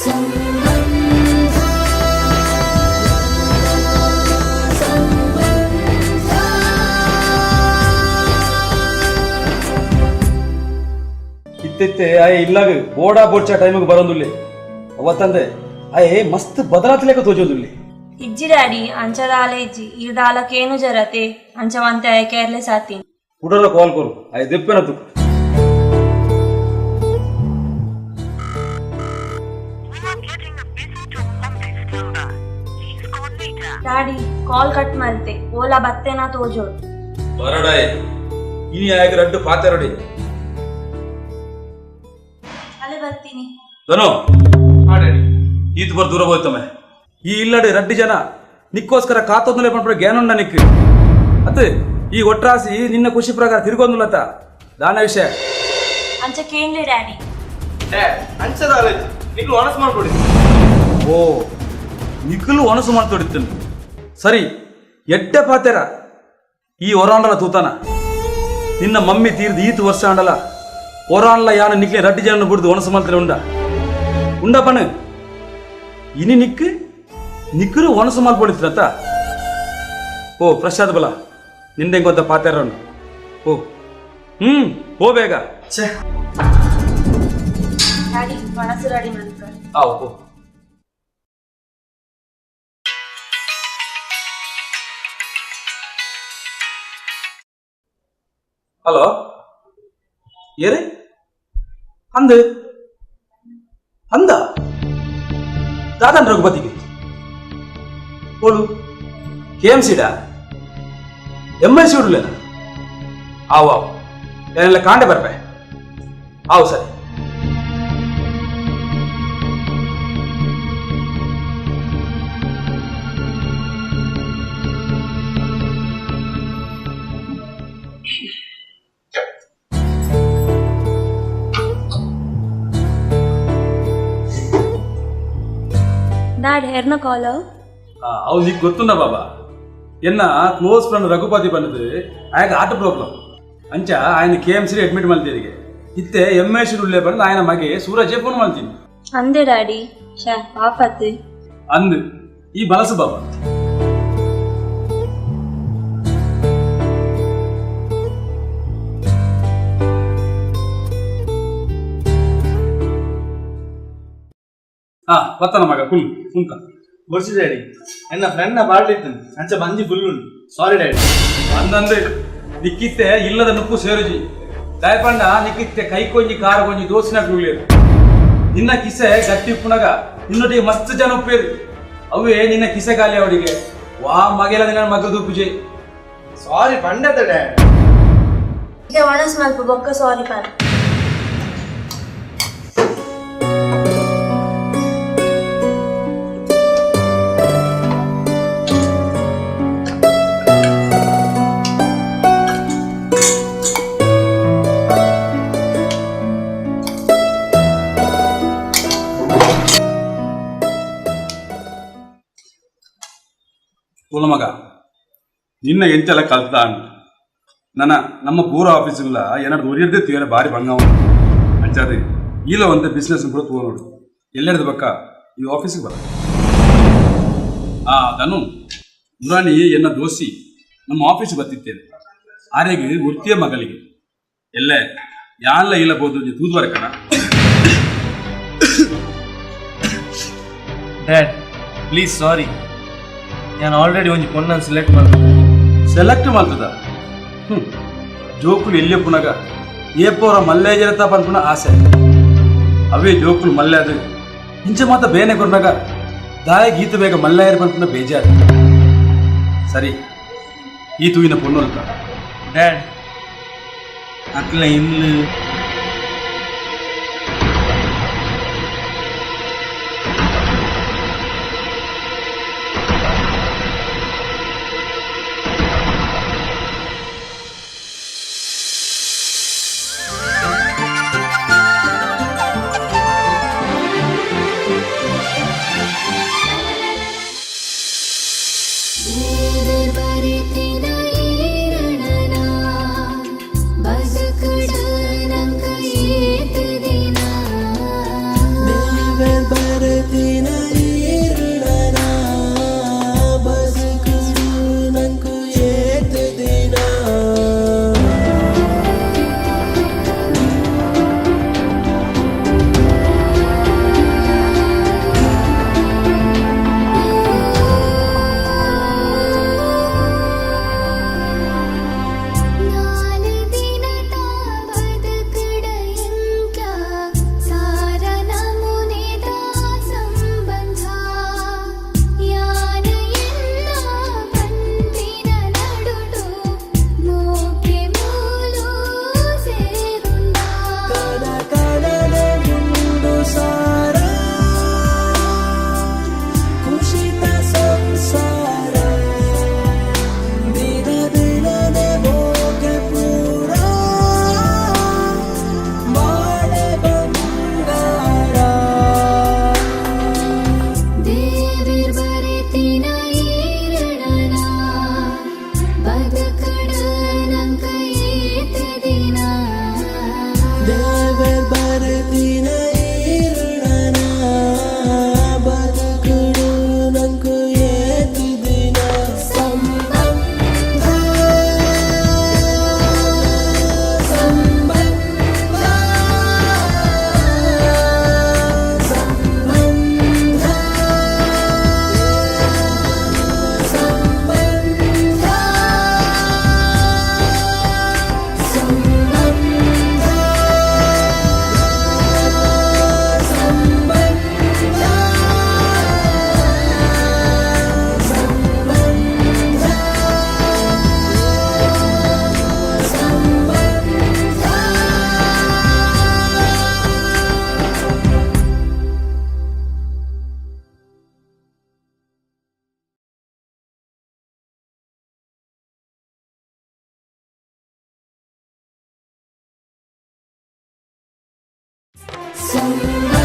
ಸಂಬಂಧ ಸಂಬಂಧ. ಇತ್ತಿತ್ತೆ ಆಯೆ ಇಲ್ಲಾಗ ಬೋಡಾ ಬೋಡ್ಚ ಟೈಮಿಗೆ ಬರೋದುಲ್ಲೆ ಅವತ್ತಂದೆ ಆಯೆ ಮಸ್ತ್ ಬದಲಾತ್ಲೇಕ ತೋಜೋದುಲ್ಲೆ. ಇಜ್ಜಿ ಡ್ಯಾಡಿ, ಅಂಚದಾಲ ಇಜ್ಜಿ. ಈ ದಾಲಕೇನು ಜರತೆ ಅಂಚವಂತೆ ಆಯ ಕೇರ್ಲೆಸ್ ಆತೀನಿ. ಕುಡರ ಕಾಲ್ ಕೊರು, ಆಯೆ ದೆಪ್ಪೆನ ತುಕ್. ಡ್ಯಾಡಿ, ಕಾಲ್ ಕಟ್ ಮಲ್ತೆ. ಓಲಾ ಬತ್ತೆನಾ ತೋಜೋಡು. ಬರಡಾಯೆ, ಇನಿ ಆಯಗ ರಡ್ಡು ಪಾತೆರಡಿ. ಅಲ್ಲೇ ಬರ್ತೀನಿ. ಧನು. ಹಾ ಡ್ಯಾಡಿ. ಈತ್ ಬರ್ ದೂರ ಹೋಯ್ತಮ್ಮೆ. ಈ ಇಲ್ಲಡೆ ರಡ್ಡಿ ಜನ ನಿಕ್ಕೋಸ್ಕರ ಕಾತೋದ್ನಲೆ ಪಂಪಡ ಗ್ಯಾನುಂಡ ನಿಕ್ ಅತ್. ಈ ಒಟ್ರಾಸಿ ನಿನ್ನ ಖುಷಿ ಪ್ರಕಾರ ತಿರ್ಗೊಂದುಲತ್ತ ದಾನ ವಿಷಯ. ಅಂಚ ಕೇನ್ಲೆ ಡ್ಯಾಡಿ. ಡ್ಯಾಡ್, ಅಂಚದಾಲ ಇಜ್ಜಿ. ನಿಕ್ಲು ಒಣಸ್ ಮಾಡ್ಕೊಡಿ. ಓ, ನಿಖಲು ಒಣಸು ಮಾಡ್ತೊಡಿತ್ತನು. ಸರಿ, ಎಡ್ಡೆ ಪಾತೆರ. ಈ ಒರಾಂಡಲ ತೂತಾನ ನಿನ್ನ ಮಮ್ಮಿ ತೀರ್ದು ಈತು ವರ್ಷ ಆಂಡಲ ಒರಾಂಡ್ಲ ಯಾನ ನಿಕ್ಲೆ ರಡ್ಡಿ ಜನ ಬಿಡ್ದು ಒಣಸು ಮಾಡ್ತಾರೆ ಉಂಡ ಉಂಡ ಪಣ. ಇನಿ ನಿಕ್ ನಿಕ್ಕರು ಒಣಸು ಮಾಲ್ಪೊಡಿತ್ರತ್ತ. ಓ ಪ್ರಸಾದ್ ಬಲ ನಿಂದೆ ಗೊತ್ತ ಪಾತೆರನ್ನು. ಓ ಹ್ಮ್ ಹೋ ಬೇಗ. ಛೇ. ಡ್ಯಾಡಿ, ಮನಸ್ಸು ರೆಡಿ ಮಾಡ್ಕ. ಆವು ಓ. ಹಲೋ, ಏರಿ ಅಂದ ಅಂದ ದಾದನ್ ರಘುಪತಿಗೆ ಓಳು ಕೆ ಎಂ ಸಿಡಾ ಎಮ್ I C ಉಡ್ಲೇನ? ಆವು ಆವು, ಏನೆಲ್ಲ ಕಾಂಡೆ ಬರ್ಬೆ. ಆವು ಸರಿ. ಡ್ಯಾಡ್, ಹೇರ್ನ ಕಾಲ್? ಅವು ನಿಕ್ ಗೊತ್ತುಂಡ ಬಾಬಾ, ಎನ್ನ ಕ್ಲೋಸ್ ಫ್ರೆಂಡ್ ರಘುಪತಿ ಬಂದದ್ದು. ಆಯಗ ಆಟ ಪ್ರಾಬ್ಲಮ್ ಅಂಚ ఆయన ಕೆ ಎಂ ಸಿ ಅಡ್ಮಿಟ್ ಮಾಡ್ತೀರಿಗೆ. ಇತ್ತೆ ಎಮ್ I C ಉಳ್ಳೆ ಬಂದು ఆయన ಮಗೆ ಸೂರಜ್ ಫೋನ್ ಮಾಡ್ತೀನಿ. ಅಂದೆ ಡ್ಯಾಡಿ, ಶೇ ಪಾಪತ್ತೆ. ಅಂದು ಈ ಬಲಸು ಬಾಬಾ. ಹಾ ಬತ್ತನ ಮಗ, ಕುಲ್ ಕುಂತ. ಬೊಡ್ಸಿ ಡ್ಯಾಡಿ, ಎನ್ನ ಫ್ರೆಂಡ್ನ ಬಾಡ್ಲಿತ್ತು, ಅಂಚ ಬಂಜಿ ಫುಲ್ ಉಂಟು. ಸಾರಿ ಡ್ಯಾಡಿ. ಅಂದಂದು ನಿಕ್ಕಿತ್ತೆ ಇಲ್ಲದ ನುಪ್ಪು ಸೇರುಜಿ ದಾಯಪಂಡ. ನಿಕ್ಕಿತ್ತೆ ಕೈ ಕೊಂಜಿ ಕಾರು ಕೊಂಜಿ ದೋಸಿನ ಕುಳ್ಳಿರು. ನಿನ್ನ ಕಿಸೆ ಗಟ್ಟಿ ಉಪ್ಪುನಗ ನಿನ್ನೊಟ್ಟಿಗೆ ಮಸ್ತ್ ಜನ ಉಪ್ಪೇರು. ಅವೇ ನಿನ್ನ ಕಿಸೆ ಖಾಲಿ ಅವರಿಗೆ ವಾ ಮಗೆಲ್ಲ ನಿನ್ನ ಮಗ ದೂಪುಜೆ. ಸಾರಿ ಪಂಡತ ಡ್ಯಾಡ್. ಈಗ ಒಣಸ್ ಮಲ್ಪ, ಬೊಕ್ಕ ಸಾರಿ ಪರ್. ಕುಲ ಮಗ, ನಿನ್ನ ಎಂತೆಲ್ಲ ಕಲ್ತ ಅಂಡ್ ನನ್ನ ನಮ್ಮ ಪೂರ ಆಫೀಸಿಲ್ಲ ಏನಾದ್ರು ಉರಿಯರ್ದೇ ತೀರ ಬಾರಿ ಬಂಗ ಅಂಚಾದಿ ಇಲ್ಲ ಒಂದು ಬಿಸ್ನೆಸ್ ಕೂಡ ತಗೋ ನೋಡು. ಎಲ್ಲೆಡ್ದು ಬಕ್ಕ ಈ ಆಫೀಸಿಗೆ ಬರ. ಆ ಧನು, ಮುರಾಣಿ ಎನ್ನ ದೋಸಿ ನಮ್ಮ ಆಫೀಸ್ ಬರ್ತಿತ್ತೇನೆ. ಆರೆಗೆ ವೃತ್ತಿಯ ಮಗಳಿಗೆ ಎಲ್ಲೇ ಯಾಲ್ಲ ಇಲ್ಲ ಬೋದು ತೂದುವರೆ ಕಣ. Dad, please sorry. ನಾನು ಆಲ್ರೆಡಿ ಒಂಜಿ ಪೊಣ್ಣನ್ನು ಸೆಲೆಕ್ಟ್ ಮಾಡ್ದೆ. ಸೆಲೆಕ್ಟ್ ಮಾಡ್ತದ. ಹ್ಮ್ ಜೋಕುಲು ಎಲ್ಲಿ ಪುನಗ ಏಪೋರ ಮಲ್ಲೆ ಜರತ ಪನ್ಪುನ ಆಸೆ. ಅವೇ ಜೋಕುಲು ಮಲ್ಲೆ ಅದು ಇಂಚ ಮಾತ ಬೇನೆ ಕೊರ್ನಾಗ ದಾಯ ಗೀತ ಬೇಗ ಮಲ್ಲಾಯರ್ ಪನ್ಪುನ ಬೇಜಾರು. ಸರಿ, ಈ ತೂವಿನ ಪೊಣ್ಣು ಅಂತ. ಡ್ಯಾಡ್, ಅಕ್ಲ ಇನ್ನು ಬರಿತಿನ ಈರಣನ ಬದುಕುಡ. ಸಂಗ.